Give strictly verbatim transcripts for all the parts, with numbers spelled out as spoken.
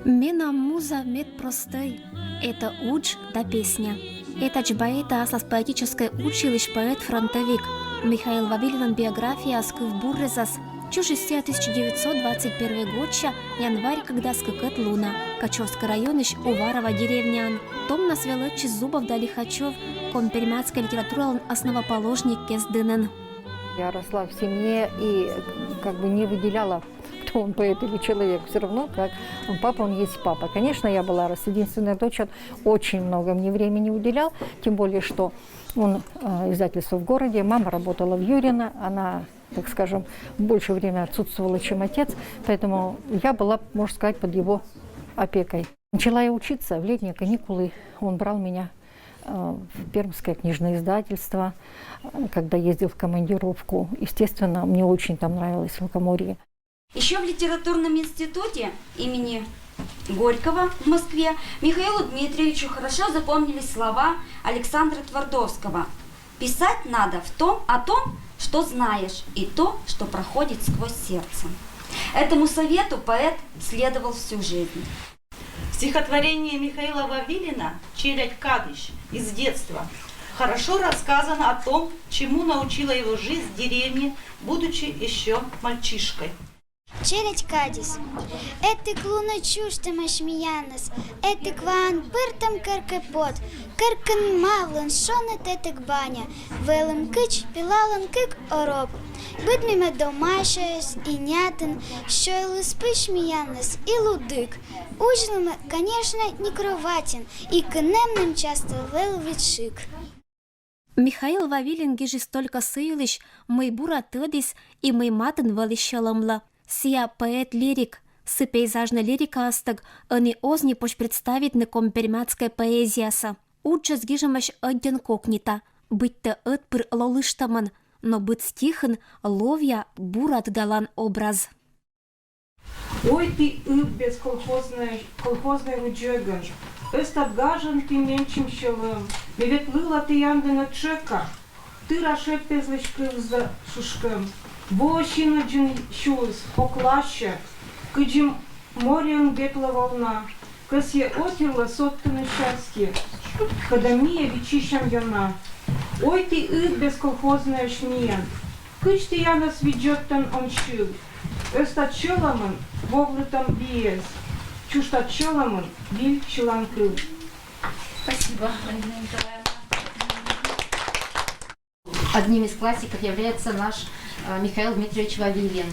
Менам муза мед простӧй. Это удж да песня. Этадз байӧдӧ аслас поэтическӧй удж йылысь поэт-фронтовик. Михаил Вавилинлӧн биографияас кывбурзас. Чужис сійӧ тысяча девятьсот двадцать первой годся январь кӧкъямыс лунӧ Качурскӧй районысь Уварово деревняын. Томнас велӧдчис Зубов да Лихачёв, коми-пермяцкӧй литературалӧн основоположникъяс дінын. Я росла в семье и как бы не выделяла, кто он, поэт или человек. Все равно, как он папа, он есть папа. Конечно, я была рос-, единственная дочь, он очень много мне времени уделял, тем более, что он, э, издательство в городе, мама работала в Юрино, она, так скажем, больше время отсутствовала, чем отец, поэтому я была, можно сказать, под его опекой. Начала я учиться в летние каникулы, он брал меня, э, в Пермское книжное издательство, э, когда ездил в командировку. Естественно, мне очень там нравилось, в Лукоморье. Еще в литературном институте имени Горького в Москве Михаилу Дмитриевичу хорошо запомнились слова Александра Твардовского: «Писать надо в том, о том, что знаешь, и то, что проходит сквозь сердце». Этому совету поэт следовал всю жизнь. Стихотворение Михаила Вавилина «Челядь кадысь» из детства хорошо рассказано о том, чему научила его жизнь в деревне, будучи еще мальчишкой. Челядь кадысь. Ӧтик лунӧ чужтӧмаӧсь миянӧс, ӧтик ваӧн пӧртӧм керкӧ-пот, керкын мавлӧн шоныд ӧтик баня, вӧлӧм кыдз пилалӧн кык ороп. Быдмимӧ домасяяс и нятӧн, сёйліс пысь миянӧс и лудіг. Узьлімӧ, конечно, не кроватьын, и кынӧмным частӧ вӧлі вичшӧг. Михаил Вавилин гижис только сы йылысь, мый бура тӧдіс и мый матын вӧлі сьӧлӧмлӧ. Сійӧ поэт-лирик, сы пейзажнӧй лирикаӧстӧг ӧні оз нин позь представитны коми-пермяцкӧй поэзиясӧ. Уджыс гижӧмаӧсь ӧддьӧн кокнита, быттьӧ ӧтпыр лолыштӧмӧн, но быд стихын ловъя бура тыдалан образ. Ой, ті ыб бесколхозный, колхозный уджӧгӧн. Ӧстад гажан ті менсьым сьӧлӧм. Ме ветлыла тіян дінӧ тшӧка. Тыра шеппезлысь кывза шушкӧм. Во синӧдзын сюйис, хок ласьӧ, кыдзи морӧн ветлӧ волна. Кӧсйӧ отирлӧ содтыны счастье, кӧда миӧ виччысям ёна. Ой, ті ыб бесколхознӧйӧсь миян. Кыдз тіянӧс видзӧдтан он сьыв. Ӧстад сьӧлӧмын вӧвлытан виӧс. Чужтад сьӧлӧмын виль сьыланкыв. Спасибо, Валентина Николаевна. Одним из классиков является наш, э, Михаил Дмитриевич Вавилин.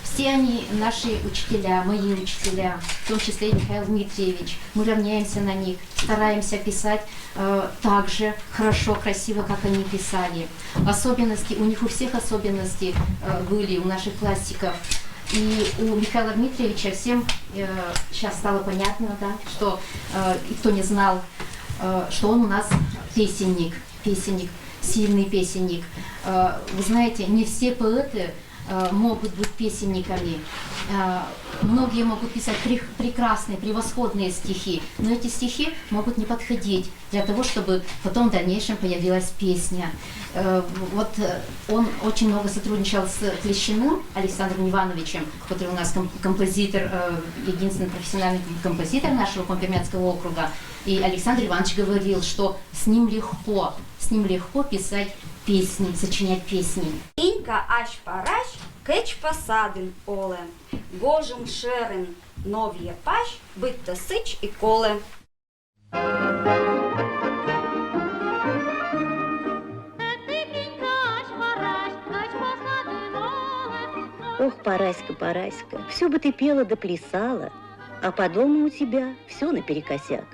Все они наши учителя, мои учителя, в том числе и Михаил Дмитриевич. Мы равняемся на них, стараемся писать, э, так же хорошо, красиво, как они писали. Особенности, у них у всех особенности, э, были у наших классиков. И у Михаила Дмитриевича всем, э, сейчас стало понятно, да, что, э, и кто не знал, э, что он у нас песенник, песенник, сильный песенник. Э, вы знаете, не все поэты, э, могут быть песенниками. Э, многие могут писать прек-, прекрасные, превосходные стихи, но эти стихи могут не подходить для того, чтобы потом в дальнейшем появилась песня. Э, вот, э, он очень много сотрудничал с Клещиным Александром Ивановичем, который у нас ком-, композитор, э, единственный профессиональный композитор нашего Коми-Пермяцкого округа. И Александр Иванович говорил, что с ним легко, с ним легко писать песни, сочинять песни. Инь кӧ ась-парась, кӧч посадын олӧ, гожӧм шӧрын новъя пась, быдтӧ сідз и колӧ. Ох, Параська, Параська, все бы ты пела да плясала, а по дому у тебя все наперекосяк.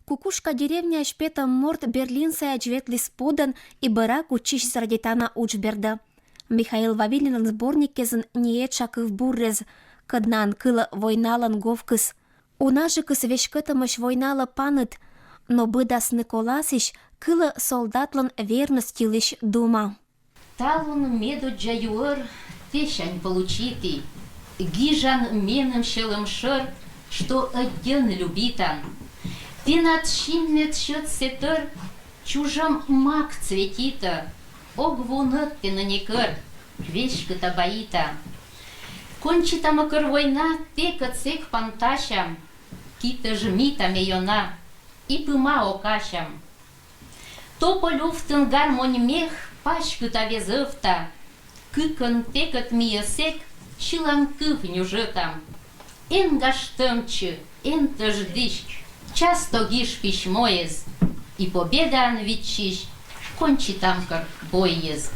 Кукушка деревняысь петӧм морт Берлинсӧ ветліс подӧн и бӧрас кутчысь зрадитана удж бердӧ. Михаил Вавилинлӧн сборниккезын неетша кывбурез, кӧднаын кылӧ войналӧн говкыс. Унажыкыс веськӧтӧмӧсь войналы паныт, но быдасны коласысь кылӧ солдатлӧн верность йылысь дума. Талун медоддза юӧр тесянь получиті. Гижан меным сьӧлӧм шӧр, что ӧдйӧн любитан. Тэнад синмыд сьӧд сэтӧр чужӧм мак цветитӧ, ог вунӧд тэнӧ некӧр, веськыда баита. Кончитам-ӧ кӧр война, тэкӧд сэк пантасям, китӧ жмита ме ёна и пыма окасям. Тополь увтын гармонь мех паськыда везӧвта, кыкӧн тэкӧд миӧ сэк сьылан кыв нюжӧтам. Эн гаж тӧмтчы, эн тӧждысь, часто гиж письмоез, и победаӧн виччысь кончитам кӧр бойез.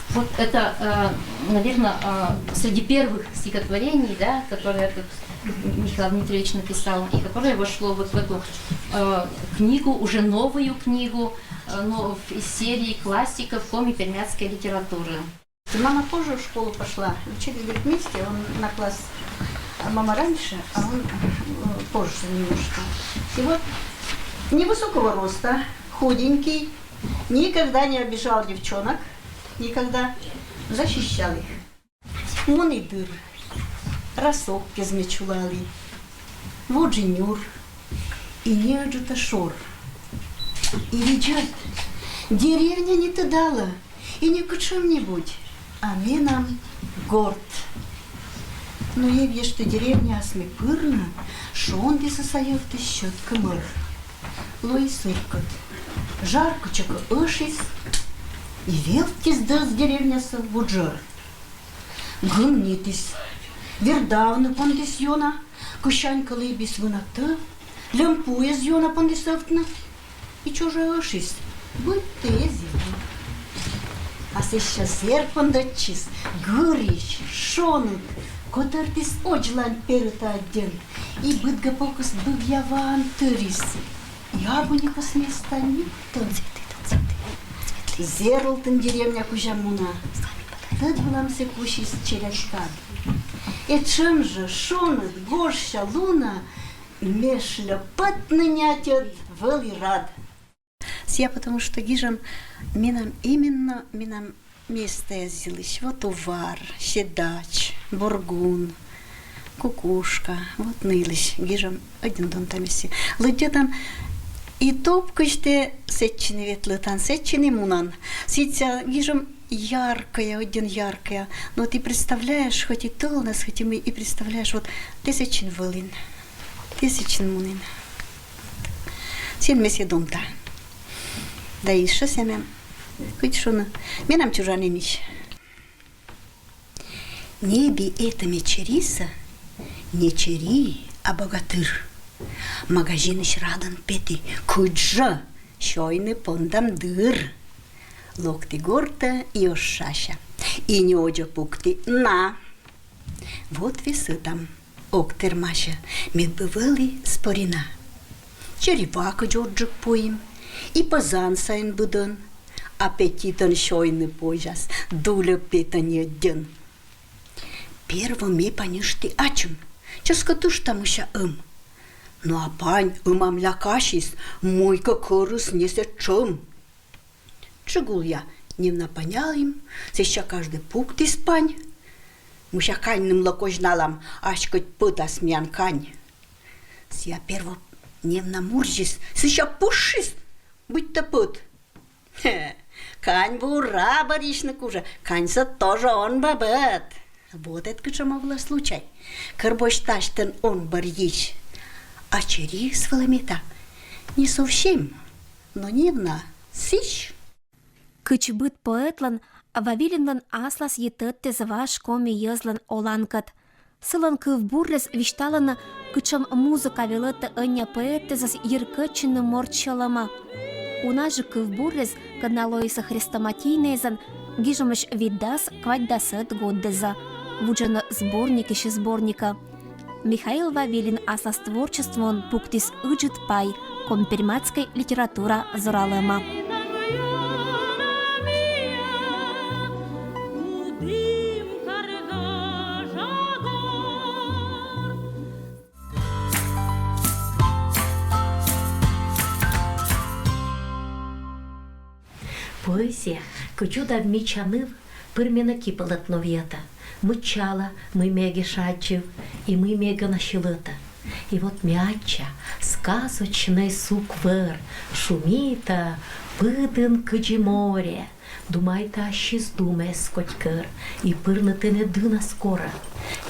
Вот это, э, наверное, э, среди первых стихотворений, да, которые этот Михаил Дмитриевич написал, и которое вошло вот в эту э, книгу, уже новую книгу, э, но в, из серии классиков коми-пермяцкой литературы. Мама позже в школу пошла, учили вместе, он на класс, а мама раньше, а он э, позже немножко. И вот невысокого роста, худенький, никогда не обижал девчонок, никогда, защищал их. Муні дыр, расоккез ме чулалі, водзӧ нюр и неыджыд шор. И видзӧд, деревня не тыдалӧ, и не кутшӧм-нибудь, а менам горт. Но эвӧ, что деревняас ме пыр на, шонді сэсся йӧктіс сьӧд кымӧр. Лои сыркыд. Жар кытчӧкӧ ӧшис, и велтіс дӧз деревнясӧ вуджӧр. Гым нитіс. Вердавны пондіс ёна, кысянь кӧлӧйбис вына тӧв, льӧм пуэз ёна пондіс ӧвтны. И чоже ӧшис, быттьӧ эз и вӧв. А сэсся зэр пондӧдчис, гырысь, шоныд, котӧртіс одзлань перыта ӧддьӧн, и быдгӧ покыс бывъя ваӧн тырис. И абу некод местаӧ ньӧбтӧм. Зэрлтін деревня кузя муна. Тӧд вылам сэк усис челядькад. Этшӧм жӧ шоныд гожся лунӧ ме шлӧпӧдны нятьӧд вӧлі рад. Сія потому, что гижӧм менам именно, менам местаяс йылысь. Вот Увар, Седач, Бургун, Кукушка, вот ны йылысь гижӧм ӧдйӧн донтӧмӧсь. Лыддьӧдан и топкысь тэ сэтчыны ветлытан, сэтчыны мунан. Сідзи гижӧм яркӧя, ӧдйӧн яркӧя. Но вот и представляешь, хоть и тӧлнас, хоть и мый, и представляешь, вот тэ сэтчын вӧлін, тэ сэтчын мунін. Сійӧн ме сійӧс донта. Да и ещӧ сійӧ менам, кыдз шуны, менам чужан инысь. Не би этӧ ме черисӧ, не чери, а богатыр. Магазинысь радӧн петі, кыдз жӧ, сёйны пондам дыр. Локті гортӧ и ошшася, и нёдзӧ пукті на. Вот весӧтам, ог тэрмасьӧ, мед бы вӧлі спорина. Чери ва кыдз одзджык пуим, и пӧ зан сайын быдӧн, аппетитӧн сёйны позяс, дулӧ петӧ ньӧддьӧн. Перво ме паньышті ачым, чӧскыд ышта, мися, ӧм. Но апань ӧмам лякасис, мыйкӧ кӧрыс не сэтшӧм. Чыгулъя невна панялім, сэсся каждӧй пуктіс пань. Мися, каньным лӧ козьналам, ась кӧть пӧтас миян кань. Сія перво невна мурзис, сэсся пышйис, быттьӧ пӧт. Хе, кань бура бӧрйысьны кужӧ, каньсӧ тоже он бабӧт. Вот это кучемовлӧ случай. Кӧр босьтасьтӧн он бӧрйысь. А чери вӧлӧмӧ та не совсем, но невна сысь. Кыдз быд поэтлӧн, Вавилинлӧн аслас йитӧдтӧ важ коми йӧзлӧн оланкӧд. Сылӧн кывбурыс висьталӧны, кучем музыка велӧдӧ ӧнія поэтӧс йиркӧдчыны морт сьӧлӧмӧ. Уна жӧ кывбурыс, кӧдна лоисӧ хрестоматийнӧйӧн, гижӧмысь витдас квайтдасӧд годдӧ. Вуджӧны сборникысь сборникӧ. Михаил Вавилин аслас творчествоын пуктіс ыджыд пай коми-пермяцкӧй литература зоралӧмӧ. Поэзия, кыдз удав мича ныв, пыр менӧ кипалӧдны виӧдӧ. Мыччала, мый ме эгӧ шаддзыв и мый ме эгӧ на сьылӧтӧ. И вот ме аддза: сказочнӧй сук вӧр шумитӧ пыдын кыдзи море. Думайта ассьыс думӧс котькӧр и пырны тэнӧ дынас корӧ.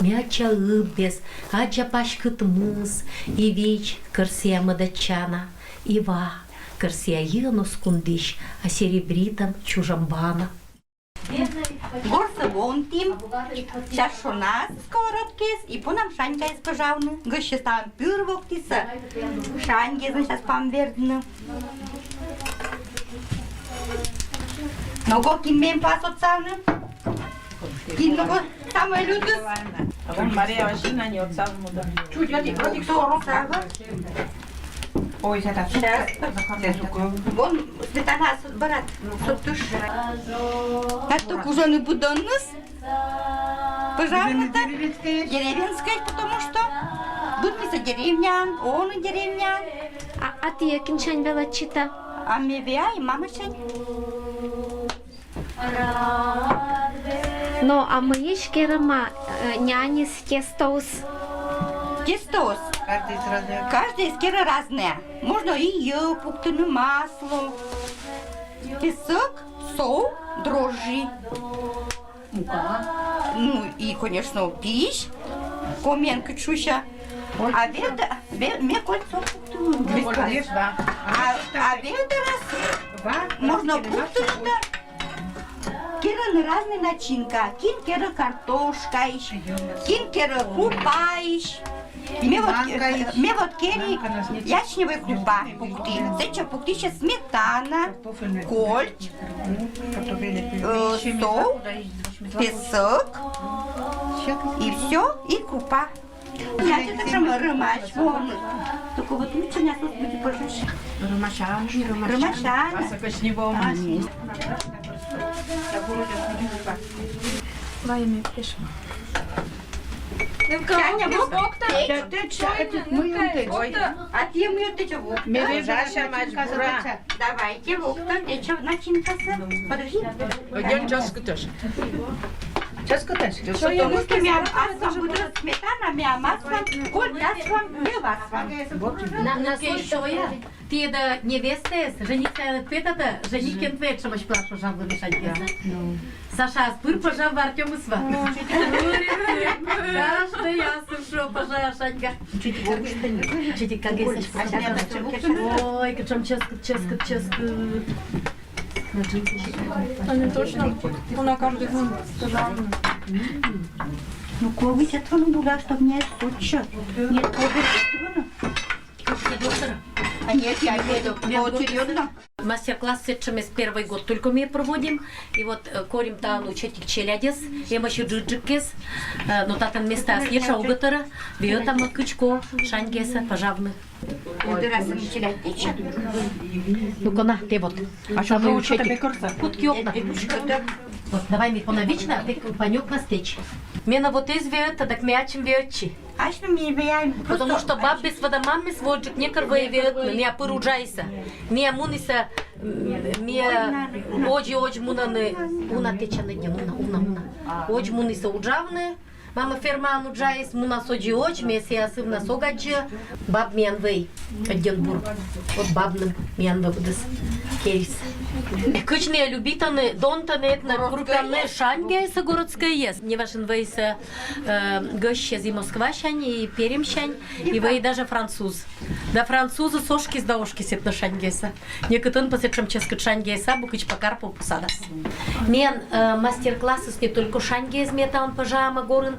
Ме аддза ыббез, аддза паськыд мыс и видз, кӧр сійӧ мӧдӧдчана, и ва, кӧр сійӧ йиӧн оз кундысь, а серебритӧм чужӧм бана. Горсӧ гонтім, час шонас сковородкаыс и понам шаньгаыс пӧжавны. Гӧсьтӧ ставӧн пыр воктісӧ, шаньгаыс час пам вердны. Но гӧгӧр кин мем пас отсавны. Кин но самӧй лютыс. А вон Мария Васильевна не отсавны мудӧ. Чуть, отик, отик сорок. Ой, это сейчас. Вон сметана, брат, сутыш. Картоп уже не будонныс. Пожалуйста. Деревенская, потому что быдмиса деревнян, он деревнян. А, а тіян кинсянь велӧдчыта? А ме веа и мамасянь. Но, а мыйысь керӧма, э, няньыс тестоыс? Тестоыс. Каждый из разных. Каждый из керӧ разное. Можно и йӧв пуктыны, масло. Песок, соу, дрожжи. Мука. Ну и, конечно, пищ. Комен кычуся. А веда, ве-, ме кольцо пуктыны. Без колец, да. А, а веда раз можно пуктыны, да. Керӧны разный начинка. Кин керӧ картошкаысь, кин керӧ крупаысь. Ме вот, ке-, ме вот кери ячневой крупа пукти. Сэтчӧ пуктісьӧ сметана, кольч, э, соу, песок и всё, и крупа. Значит, это мы рымач, вон. Только вот лучше не отсутствуйте пожалуйста. Рымачан, рымачан. Рымачан. Пасакочный вон. А, нет. Во имя Пешего. Таня, вот. Да ты чё, это мы вот. Ой, а ты мы вот эти вот. Мережа, Даша, Мачбура. Давайте, вот, кто тече начинкасы. Подожди. Пойдём, час кытысь. Час кытысь. Что я, ну, что я, а сам буду сметана, мя масло, коль даст вам, не вас вам. На, на случай, я. Ты это невеста, жениться это, это, женить кем твоя, чем аж плашу, жабы мешать. Саша, ас пыр пожа в Артём и сва. Каждый я слушаю пожа шаньга. Чуть как. Ой, кычам ческыт, ческыт, ческыт. Они точно на каждый день пожарны. Ну, ковить этого не буду, а чтоб не отчет. Нет, ковить этого. А нет, я имею в виду, серьёзно. Мастер-класс сэтшӧмыс первый год только мы проводим. И вот, э, корим тані ӧтик челядьӧс, эмӧсь ыджыдджыккӧс, э, но татӧн местаыс ещӧ уг тӧрӧ, веӧтамӧ кыдзкӧ шаньгасӧ пожавны. Ну-ка на, тэ вот. А что, самый учитель? Кутки окна. Вот, давай, ми пона вична, тэ панёк на стэч. Менӧ вот эз веӧтӧ, так ме ачым веӧтчи. Потому что баббыс, вода маммыс водзджык некор вӧй веӧтны, миа пыр уджайса. Миа мунisa, м, миа одзи, одз мунӧны, уна тэча на днём, уна, уна, уна. Одз мунisa уджавны, мама фермаын уджайис, мунас одзи, одз, ме сійӧ асывнас ог аддзы, баб миян вӧй, ӧддьӧн бур. Вот бабным миян вӧвліс. Керис. Кыдз нӧ любитӧны, донтӧны этногруппаӧн шаньгаясӧ городскӧйяс. Неважӧн вӧйсӧ э, гӧсьтъяс и Москвасянь, и Пермьсянь, и вӧй даже француз. Да французыс ошкис да ошкис этношаньгаясӧ. Некытӧн пӧ сэтшӧм чӧскыд шаньгаяс абу, кыдз пӧ Карпов пӧ садас. Миян э, мастер-классыс не только шаньгаяс, ме таӧн пӧжа ӧмӧ горын,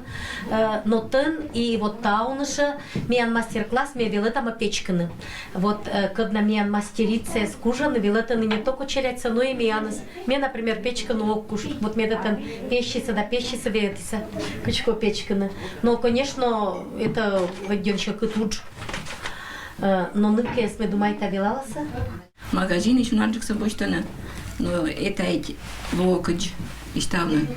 э, но тӧн и вот таӧн ещё миян мастер-класс, ме велӧтӧма печкыны. Вот э, кӧд на миян мастерицаяс кужӧны, велӧтӧны не только челядьсӧ, но и миянӧс. Ме, например, печкыны ог куж. Вот ме тан печсисӧ да печсисӧ велӧдчи кыдзкӧ печкыны. Но, конечно, это ӧдйӧн сьӧкыд удж. Э, но ныккӧ эсме, думайта, велаласӧ. Магазинысь унаджыксӧ босьтӧны. Но это ведь во кыдз, висьтавны,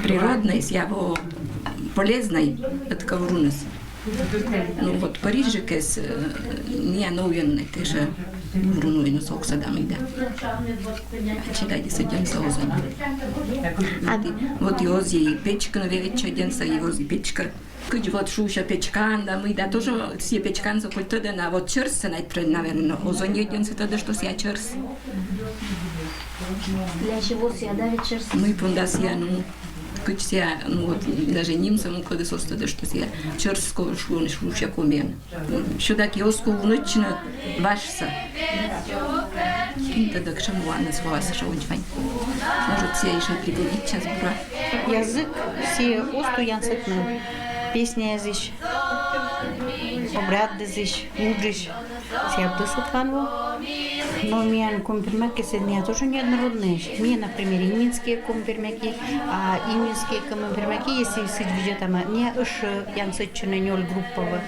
природнӧй, сійӧ во полезнӧй, ӧткӧ вруныс. Ну вот Парижикӧс, э, миян овъяннад тӧжӧ врунвоеныс ог сада мый да. А челядьыс ӧдйӧнсӧ оз ӧні. А вот и оз и печкыны велӧдчӧ ӧдйӧнсӧ, и оз и печкӧ. Кыдз вот шусьӧ печкан да мый да, тоже сійӧ печкансӧ коль тӧдӧны, а вот чӧрссӧ найт, наверно, оз ӧні ӧдйӧнсӧ тӧдӧ, что сійӧ чӧрс. Для чего сійӧ, да, ведь чӧрс? Ну и понда сійӧ, ну, кыдз сійӧ, ну вот, даже нимсӧ мукӧдыс оз тӧдӧ, что сійӧ чӧрс, ко-, шуӧны, шусьӧ комиӧн. Всё-таки оз ков вунӧдчыны важсӧ. Кин тӧдӧ, кутшӧм вӧліны ваас шоудзвань. Может, сійӧ ещё пригодитчас бура. Язык сійӧ оз ту янсӧдны песняясысь, обрядъясысь, уджысь. Сійӧ быттьӧ сэтшӧм во. Но миян компермякесӧ, миян тоже неоднороднӧйӧсь. Миян, например, ининские компермяки, а ининские компермяки, если сідз видзӧдтам, не ещё янсӧдчӧны нёль группаӧ.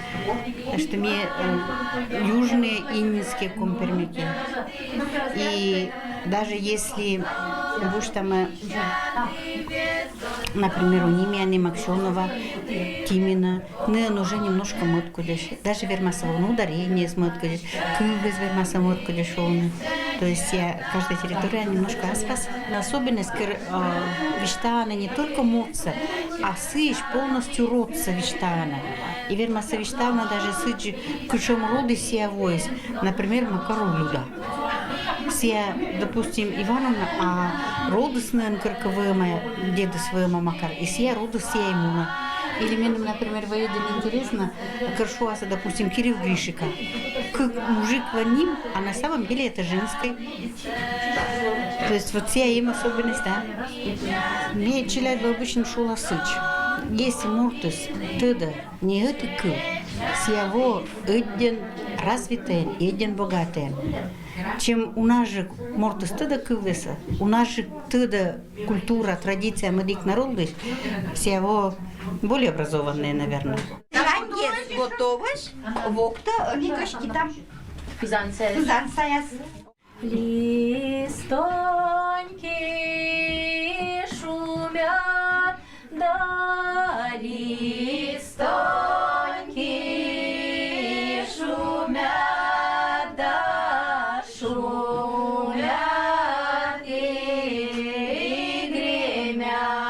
Так что ми, э, южные ининские компермяки. И даже если, допустим, э, например, у Нимьяны Максёнова, Тимина, нин уже немножко мӧд кодь. Даже вермас вӧліны ударениеыс мӧд кодь, кывъяс вермас мӧд кодь шуны. То есть сійӧ, каждая территория немножко аспас. Особенность кӧр, э, висьтавны не только мортсӧ, а сыысь полностью родсӧ висьтавны. И вермас висьтавны даже сыысь, кутшӧм родыс сійӧ воис, например, Макаров Люда. Сійӧ, допустим, Ивановна, а родыс нин кӧркӧ вӧліны, дедыс вӧліны Макар, и сійӧ родыс сійӧ и мунӧ. Или меным, например, вӧлі интереснӧ, кӧр шуасны, допустим, Кирилл Гришика. Кык мужик вӧліны, а на самом деле это женскӧй. То есть вот сійӧ эм особенность, да. Ме челядьлы обычно шула сыысь. Если мортыс тӧдӧ не ӧти кыв, сійӧ воӧ ӧдйӧн развитӧйӧн, ӧдйӧн богатӧйӧн. Чем унаджык мортыс тӧдӧ кывъяссӧ, унаджык тӧдӧ культура, традиция мӧдӧдчысь народлысь, сійӧ воӧ более образованнӧй, наверно. Шаньгияс готовӧсь, воктӧ ӧні кӧсйытам пызан сайас. Пызан сайас. Листоньки шумят да листоньки шумят да шумят и гремят.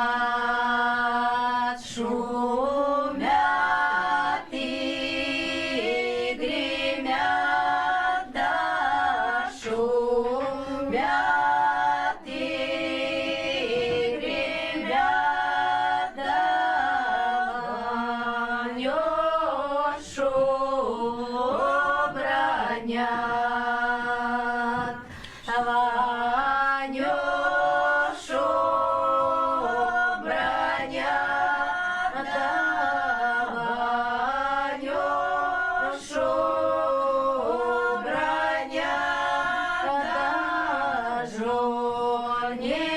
Шумят и гремят да шумят и гремят да ванёшу бранят. Ванёшу бранят да ванёшу бранят да жёне